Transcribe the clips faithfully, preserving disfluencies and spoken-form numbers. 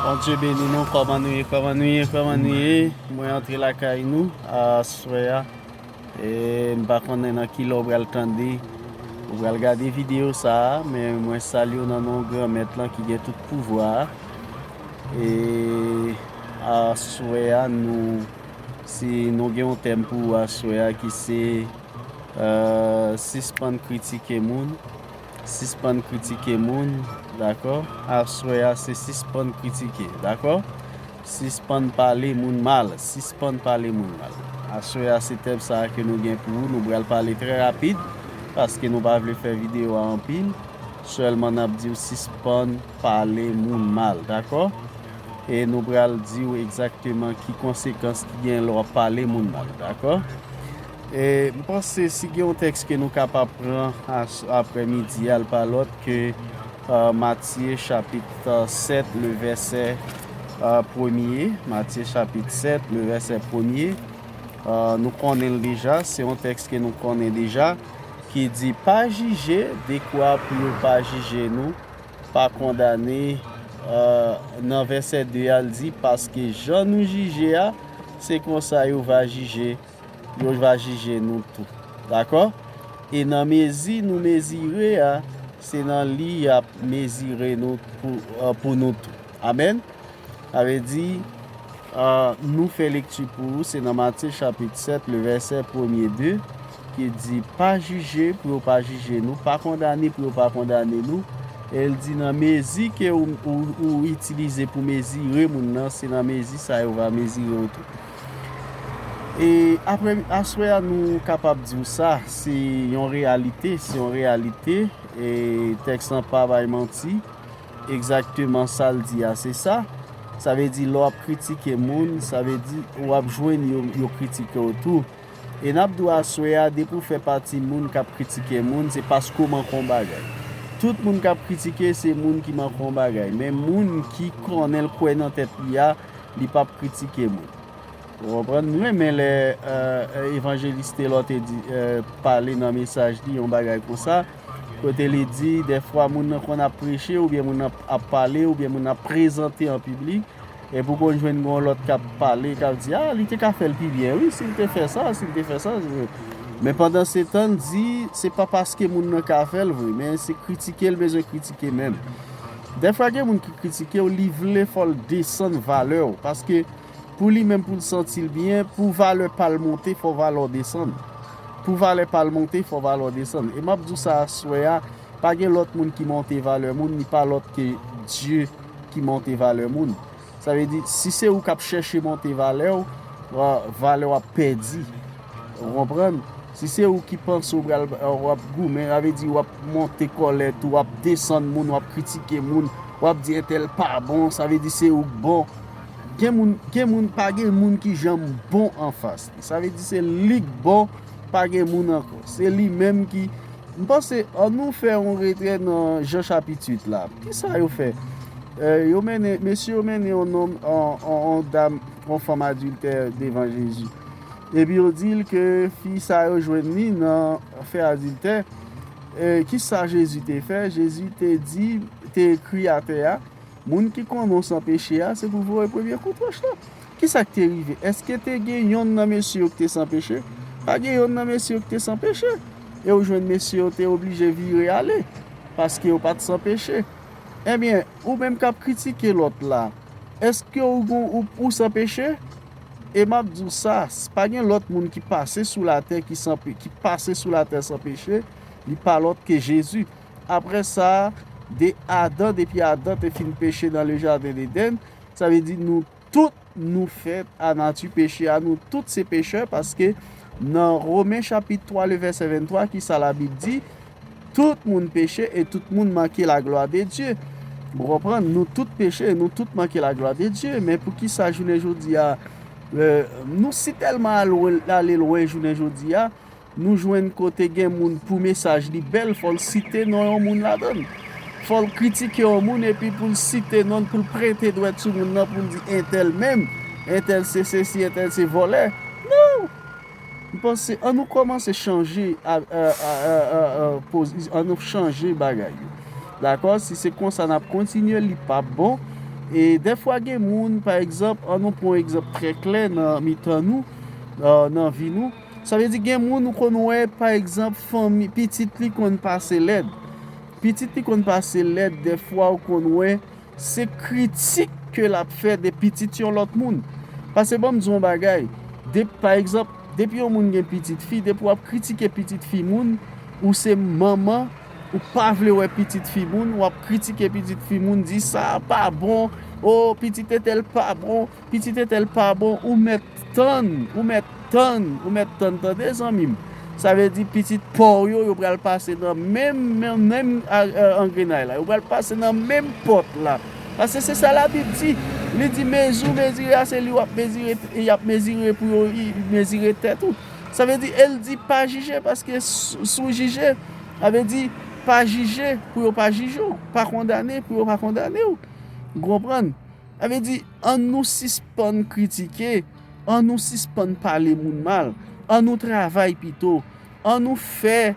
Bondye beni nou, kòman nou ye, kòman nou ye, kòman nou ye? Mwen antre lakay nou aswè a. E m pa konnen nan ki lè w pral tande, ou pral gade videyo sa a, men mwen salye w nan non Granmèt lan ki gen tout pouvwa a. E aswè a, nou, si nou gen yon tèm pou ou aswè a ki se, euh, sispann kritike moun, sispann kritike moun, dakò? Aswè a, se sispann kritike, dakò? Sispann pale moun mal, sispann pale moun mal. Aswè a, se tèm sa a ke nou gen pou ou. Nou pral pale trè rapid, paske nou pa vle fè videyo a anpil. Sèlman n ap di w sispann pale moun mal, dakò? E nou pral di w egzakteman ki konsekans ki gen lè w ap pale moun mal, dakò? E m panse si gen yon tèks ke nou kapab pran as-, aprèmidi a, l pa lòt ke, euh, Matye chapit, euh, sèt, le vèsè, euh, premye. Matye chapit sèt, le vèsè premye. Euh, nou konnen l deja, se yon tèks ke nou konnen deja, ki di, "Pa jije, dekwa pou yo pa jije nou, pa kondane." Euh, nan vèsè de a, l di, "Paske jan nou jije a, se konsa yo va jije, yo va jije nou tou." Dakò? E nan mezi nou mezire a, se nan li y ap mezire nou pou, euh, pou nou tou. Amèn. Sa vle di, euh, nou fè lekti pou ou, se nan Matye chapit sèt, le vèsè premye de, ki di, "Pa jije pou yo pa jije nou, pa kondane pou yo pa kondane nou." E l di, "Nan mezi ke ou, ou, ou itilize pou mezire moun nan, se nan mezi sa yo va mezire w tou." E apre, aswè a, nou kapab di w sa, se yon reyalite, se yon reyalite, e tèks lan pa bay manti, egzakteman sa l di a, se sa. Sa vle di, lè w ap kritike moun, sa vle di, w ap jwenn yo, yo kritike w tou. E n ap di w aswè a, depi w fè pati moun k ap kritike moun, se paske w manke yon bagay. Tout moun k ap kritike, se moun ki manke yon bagay. Men moun ki konnen l kwè nan tèt li a, li p ap kritike moun. Ou konprann? M renmen lè, euh, evanjelis Telò te di, euh, pale nan mesaj li yon bagay konsa, kote li di, dèfwa moun nan konn ap preche, oubyen moun nan ap pale, oubyen moun nan ap prezante an piblik, epi w konn jwenn gen yon lòt k ap pale, k ap di, "Ah, li te ka fè l pi byen, wi, si l te fè sa, si l te fè sa." Men pandan se tan, l di, se pa paske moun nan ka fè l vre, men se kritike l bezwen kritike menm. Dèfwa gen moun ki kritike w, li vle fò l desann valè w, paske pou li menm, pou l santi l byen, pou valè pa l monte, fò valè w desann. Pou valè pa l monte, fò valè w desann. E m ap di w sa aswè a, pa gen lòt moun ki monte valè moun, ni pa lòt ke Dye ki monte valè moun. Sa vle di, si se ou k ap chèche monte valè w, wa-, valè w ap pèdi. Ou konprann? Si se ou ki panse w pral, w ap goumen, sa vle di w ap monte kòlèt ou, w ap desann moun, w ap kritike moun, w ap di entèl pa bon, sa vle di se ou k bon. Gen moun, gen moun, pa gen moun ki janm bon anfas li. Sa vle di se li k bon, pa gen moun ankò. Se li menm ki, m panse, ann nou fè yon retrè nan Jan chapit uit la. Kisa yo fè? Eh, yo mennen, mesye yo mennen yon nonm, yon, yon, yon dam, yon fanm adiltè devan Jezi. Epi yo di l ke fi sa yo jwenn li nan fè adiltè. Eh, kisa Jezi te fè? Jezi te di, te ekri atè a, "Moun ki konnen w san peche a, se pou voye premye kout wòch la." Kisa k te rive? Èske te gen yonn nan mesye yo ki te san peche? Pa gen yonn nan mesye yo ki te san peche. E w jwenn mesye yo te oblije vire ale, paske yo pa t san peche. Ebyen, ou menm k ap kritike lòt la, èske ou gon, ou, ou san peche? E m ap di w sa, s-, pa gen lòt moun ki pase sou latè ki san pe-, ki pase sou latè san peche, li pa lòt ke Jezi. Apre sa, de Adan, depi Adan te fin peche nan le jaden Edenn, sa vle di nou tout nou fèt a nati peche a, nou tout se pechè, paske nan Women chapit twa, le vèsè venntwa, kisa Labib di? Tout moun peche e tout moun manke laglwa de Dye. Ou konprann? Nou tout peche e nou tout manke laglwa de Dye. Men poukisa jounen jodi a, euh, nou si tèlman al-, ale lwen jounen jodi a, nou jwenn kote gen moun pou mesaj li bèl, fò l site non yon moun ladan l. Fò l kritike yon moun epi pou l site non l, pou l prente dwèt sou moun nan, pou l di entèl menm, entèl se sesi, entèl se vòlè. Non! M panse, ann nou kòmanse chanje a, a, a, a, a, a, pozi-, ann nou chanje bagay yo. Dakò? Si se konsa n ap kontinye, li p ap bon. E dèfwa gen moun, pa egzanp, an nou pran yon egzanp trè klè nan mitan nou, nan, nan vi nou. Sa vle di gen moun ou konn wè, pa egzanp, fanmi, pitit li konn pase lèd. Pitit li konn pase lèd, dèfwa ou konn wè, se kritik ke l ap fè de pitit yon lòt moun. Paske ban m di w yon bagay, de, pa egzanp, depi yon moun gen pitit fi, depi w ap kritike pitit fi moun, ou se manman, ou pa vle wè pitit fi moun, w ap kritike pitit fi moun, di sa pa bon, o, pitit entèl pa bon, pitit entèl pa bon, ou mèt tann, ou mèt tann, ou mèt tann, tande, zanmi m. Sa vle di pitit pa w yo, yo pral pase nan menm, menm, menm a, a, angrenay la. Yo pral pase nan menm pòt la. Paske se sa Labib di. Li di, mezi w mezire a, se li w ap mezire, y ap mezire pou yo, y, mezire tèt ou. Sa vle di, e l di, pa jije, paske s, si w jije, sa vle di, pa jije pou yo pa jije w, pa kondane pou yo pa kondane w. Ou konprann? Sa vle di, ann nou sispann kritike, ann nou sispann pale moun mal, ann nou travay pito, ann nou fè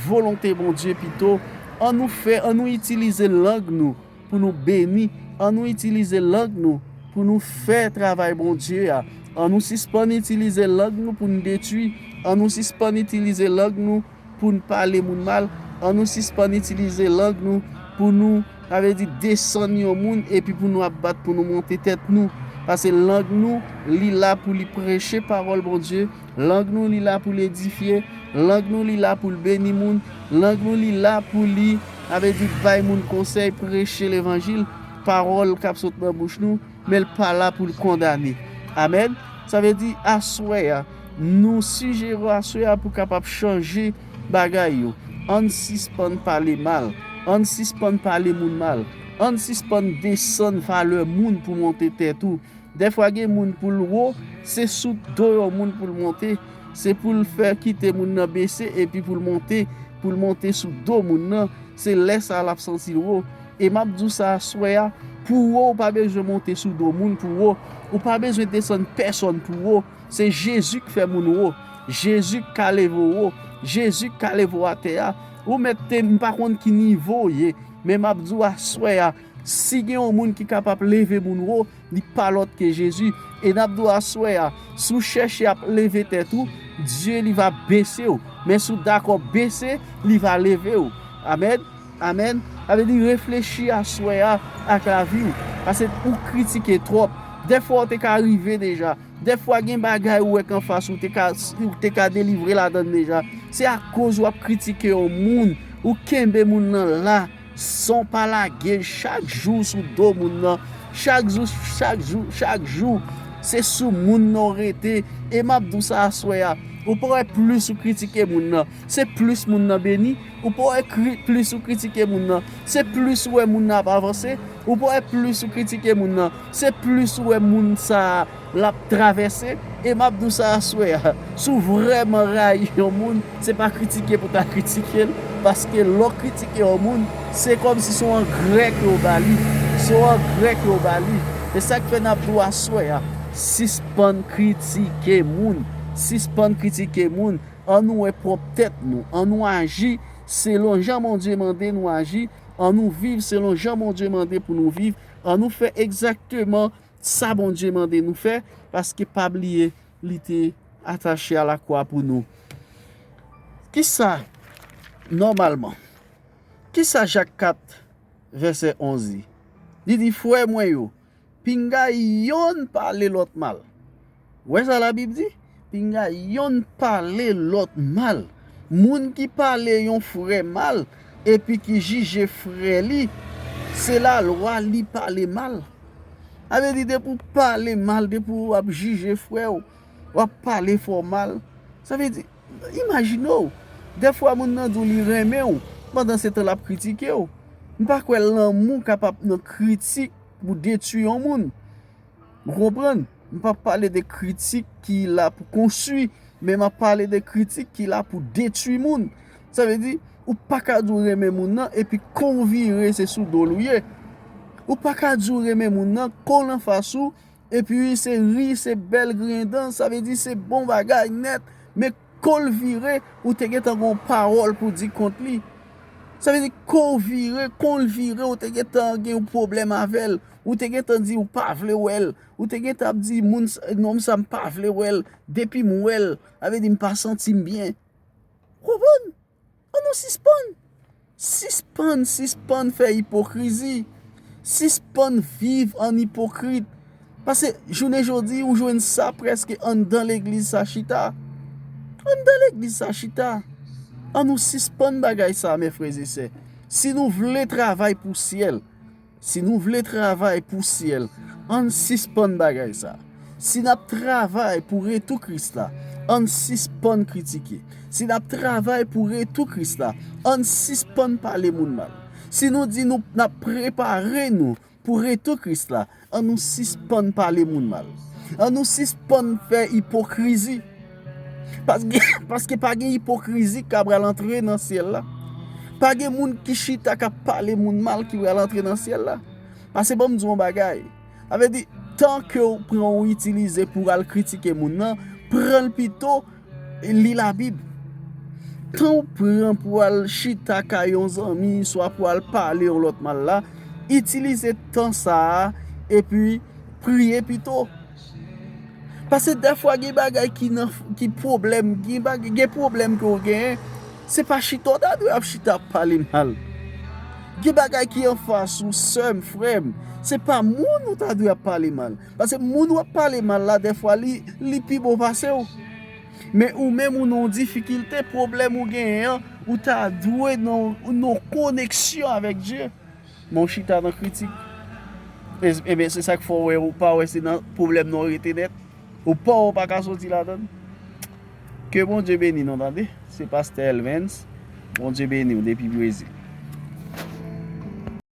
volonte Bondye pito, ann nou fè, ann nou itilize lang nou pou nou beni, ann nou itilize lang nou pou nou fè travay Bondye a, ann nou sispann itilize lang nou pou n detwi, ann nou sispann itilize lang nou pou n pale moun mal, ann nou sispann itilize lang nou pou nou, sa vle di, desann yon moun epi pou nou ap bat pou nou monte tèt nou. Paske lang nou, li la pou li preche pawòl Bondye, lang nou, li la pou l edifye, lang nou, li la pou l beni moun, lang nou, li la pou li, sa vle di, bay moun konsèy, preche levanjil, pawòl k ap sot nan bouch nou, men l pa la pou l kondane. Amèn. Sa vle di, aswè a, nou sijere w aswè a pou kapab chanje bagay yo. Ann sispann pale mal. Ann sispann pale moun mal. Ann sispann desann valè moun pou monte tèt ou. Dèfwa gen moun pou l wo, se sou do yon moun pou l monte. Se pou l fè kite moun nan bese epi pou l monte, pou l monte sou do moun nan. Se lè sa a l ap santi l wo. E m ap di w sa aswè a, pou wo, ou pa bezwen monte sou do moun pou wo. Ou pa bezwen desann pèsonn pou wo. Se Jezi k fè moun wo. Jezi k ka leve w wo. Jezi k ka leve w atè a. Ou mèt te, m pa konn ki nivo w ye, men m ap di w aswè a, si gen yon moun ki kapab leve moun wo, li pa lòt ke Jezi. E n ap di w aswè a, si w chèche ap leve tèt ou, Dye li va bese w. Men si w dakò bese, li va leve w. Amèn. Amèn. Sa vle di reflechi aswè a ak lavi w. Paske ou kritike twòp. Dèfwa w te ka rive deja. Dèfwa gen bagay ou wè k anfas ou te ka, ou te ka delivre ladan l deja. Se akoz w ap kritike yon moun. Ou kenbe moun nan la. San w pa lage l chak jou sou do moun nan. Chak jou, chak jou, chak jou. Se sou moun nan w rete. E m ap di w sa aswè a. Ou pa wè plis ou kritike moun nan, se plis moun nan beni. Ou pa wè kri, plis ou kritike moun nan, se plis ou wè moun nan ap avanse. Ou pa wè plis ou kritike moun nan, se plis ou wè moun sa a l ap travèse. E m ap di w sa aswè a, si w vrèman rayi yon moun, se pa kritike pou ta kritike l, paske lè w kritike yon moun, se kòmsi se yon angrè ke w ba li. Se yon angrè ke w ba li. Se sa k fè n ap di w aswè a, sispann kritike moun. Sispann kritike moun. Ann nou wè pwòp tèt nou. Ann nou aji selon jan Bondye mande nou aji. Ann nou viv selon jan Bondye mande pou nou viv. Ann nou fè egzakteman sa Bondye mande nou fè, paske pa bliye, li te atache a lakwa pou nou. Kisa, nòmalman, kisa Jak kat vèsè onz di? Li di, frè mwen yo, pinga yonn pale lòt mal. Ou wè sa Labib di? Pinga yonn pale lòt mal. Moun ki pale yon frè mal, epi ki jije frè li, se lalwa li pale mal. Sa vle di, depi w pale mal, depi w ap jije frè w, w ap pale frè w mal. Sa vle di, imajine w, dèfwa moun nan di w li renmen w, pandan se tan l ap kritike w. M pa kwè lanmou kapab nan kritik pou detwi yon moun. Ou konprann? M p ap pale de kritik ki la pou konstwi, men m ap pale de kritik ki la pou detwi moun. Sa vle di, ou pa ka di w renmen moun nan, epi kon w vire se sou do l ou ye. Ou pa ka di w renmen moun nan, kon l anfas ou, epi se ri, se bèl griyen dan, sa vle di se bon bagay nèt, men kon l vire, ou te gentan gen yon pawòl pou di kont li. Sa vle di, kon w vire, kon l vire, ou te gentan gen yon pwoblèm avè l. Ou te gentan di ou pa vle wè l. Ou te gentan ap di, moun, nonm sa m pa vle wè l. Depi m wè l, sa vle di m pa santi m byen. Konprann? An nou sispann. Sispann, sispann fè ipokrizi. Sispann viv an ipokrit. Paske jounen jodi, ou jwenn sa prèske anndan legliz sa chita. Anndan legliz sa chita. An nou sispann bagay sa, mes frères et sœurs. Si nou vle travay pou syèl, si nou vle travay pou syèl, ann sispann bagay sa. Si n ap travay pou retou Kris la, ann sispann kritike. Si n ap travay pou retou Kris la, ann sispann pale moun mal. Si nou di nou n ap prepare nou pou retou Kris la, ann nou sispann pale moun mal. Ann nou sispann fè ipokrizi. Paske, paske pa gen ipokrizi k ap pral antre nan syèl la. Pa gen moun ki chita k ap pale moun mal ki pral antre nan syèl la. Paske ban m di w yon bagay. Sa vle di, tan ke w pran ou itilize pou w al kritike moun nan, pran l pito li Labib. Tan w pran pou w al chita kay yon zanmi, swa pou w al pale yon lòt mal la, itilize tan sa a epi priye pito. Paske dèfwa gen bagay ki nan, ki pwoblèm, gen bagay, gen pwoblèm ke w genyen, se pa chita w ta dwe ap chita ap pale mal. Gen bagay ki anfas ou, sè m, frè m, se pa moun ou ta dwe ap pale mal. Paske moun w ap pale mal la, dèfwa li, li pi bon pase w. Men ou menm ou nan yon difikilte, pwoblèm ou genyen an, ou ta dwe nan, nan yon koneksyon avèk Dye. Men w chita nan kritik. E, ebyen, se sa k fè w wè, ou pa wè se nan pwoblèm nan w rete nèt. Ou pa wè w pa ka soti ladan l. Ke Bondye beni nou, tande. Se pastè Elvens. Bondye beni w depi Brezil.